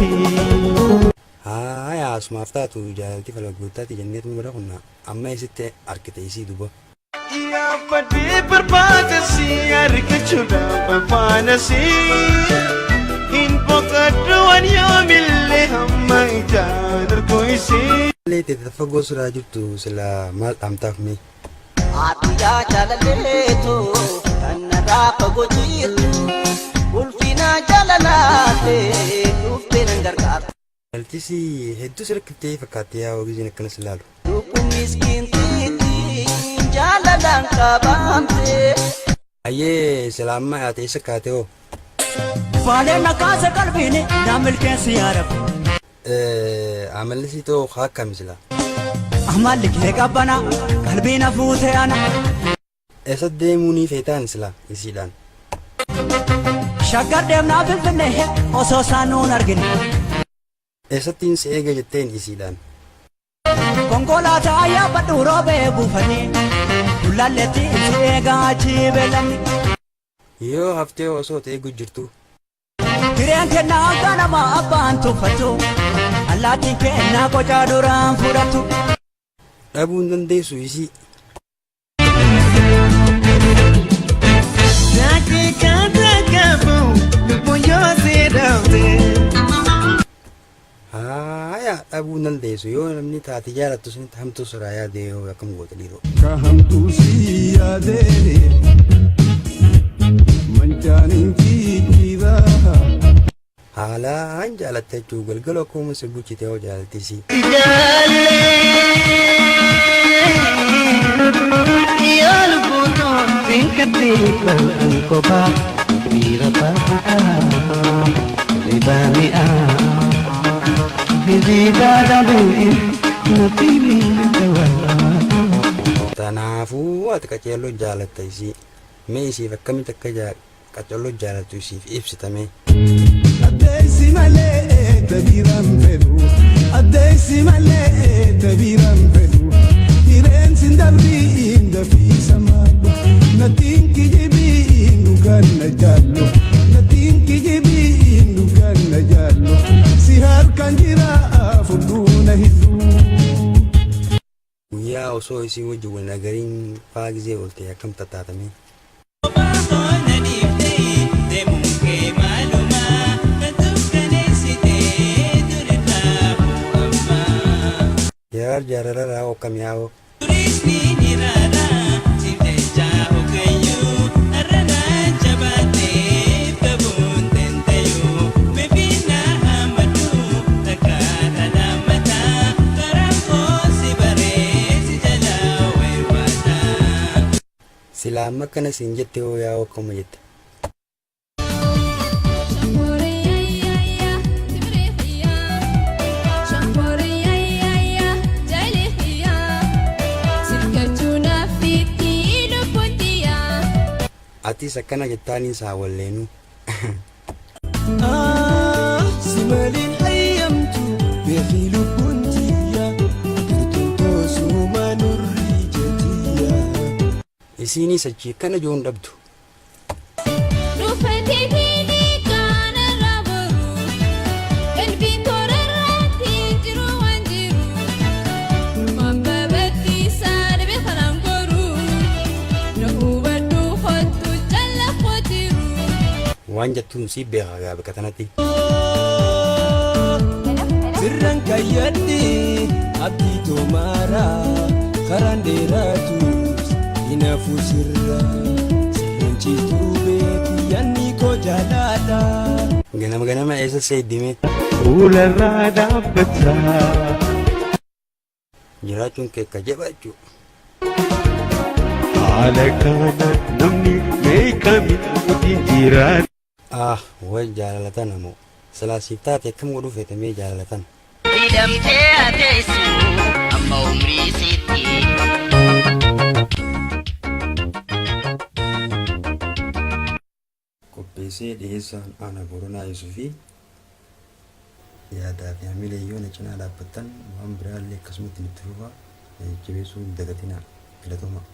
isii. Haaya asumaaf taatu jaalalti falagoottaati jenneetuma bira kunna amma eessitti arkite isii duba. Yaabbadhee barbaada si argachuudhaaf faana si. Hin boqodhu waan yoomillee hamma ijaan argu isii. Illee teete fagoo siraa jirtu silaa maal dhaamtaaf mee. Haati yaa jaalalleetu kan narraa fagoo jirtu ulfina jaalalaatee dhuftee nan gargaartu. Jaaltisi hedduu si rakkiftee fakkaatti yaa ogeessiin akkana si ilaalu. Lubbuun miskiintiitiin jaalalaan qabamte. Ayyee silaa amma ati eessa kaate hoo? Baaleen na kaase qalbiin na milkeessi yaa Rabbi. Amalli sii too haa akkami silaa? Amalli kee qabbana qalbii na fuute ana. Eessa deemuu ni feetaan silaa isiidhaan? Shaggar deemnaa Finfinnee osoo isaan nuun argine. Eessattiin si eega jetteen isiidhaan? Konkolaataa yaabbadhu roobee buufanii. Gullalleetti si eegaa achi beellamni. Yoo haftee osoo ta'e eeguu jirtu. Hireen kennaa ganama abbaan tuffatu. Allaattiin kennaa qocaa duraan fudhattu. Dhabuu hin dandeessu isii. Daqiiqaa takka lubbuun yoo si dhabde. Haaya dhabuu hin dandeessu yoo namni taate jaalattu sunitti hamtuu siraa yaade yoo akkam goota dhiiroo. Ka hamtuu si yaadee mancaan hin jijjiiraa. Haalaan jaalatta jechuu galgala akkuma si bulchite yoo jaalalti isii. Yaa lubbuu too sinkatti bal'aan kophaa miira baafata ribaa mi'aa hirriibaa dhabee natti miidha. Tanaafuu ati qaceelloo jaalatta isii. Mee isiif akkamitti akka qaceelloo jaalattu isiif ibsita mee. Addeessi malee tabiiraan fedhu. Addeessi malee tabiiraan fedhu. Hireen sin dabriin dafiisa maallu. Natiin kijibiin dhugaan na jaallu. Natiin kijibiin dhugaan na jaallu. Si harkaan jira furduu na hidhu. Guyyaa osoo isii wajjin wal nagariin faa gizee oolte akkam tattaatamee. Yaar jaalala raawoo akkam yaa'oo. Silaa amma akkana siin jette hoo yaa'oo akkuma jette. Atis akkana jettaaniin saa walleenuu. Si maaliin hayyamtu beekii lubbuun tiyya turtuun toosuma nurri jetiyya. Isiinis achii akkana joon dhabdu. Waan jettuun sii beekaa gaa bakka tanatti. Sirran kayyadhi abdii toomaara karaan dheeratus hinaafuu sirra sirran ciistuu beeki yanni koo jaalala. Ganama ganama eessa seeddime. Fuularraa dhaabbataa. Jiraachuun kee akka jaba jechuudha. Haala kana namni meeqamiin wajjin jiraata. Ah way jaalala tana moo. Silaa siif taate akkam godhuu feete mee jaalala tana. Hidhamtee ateessu amma umrii sitti. Qopheessee dhiyeessaan Ana Boronaa Yusufi. Yaadaa fi hamilee yoo na cinaa dhaabbattan waan biraallee akkasumatti itti fufaa na jajjabeessuu hin dagatinaa. Galatoomaa.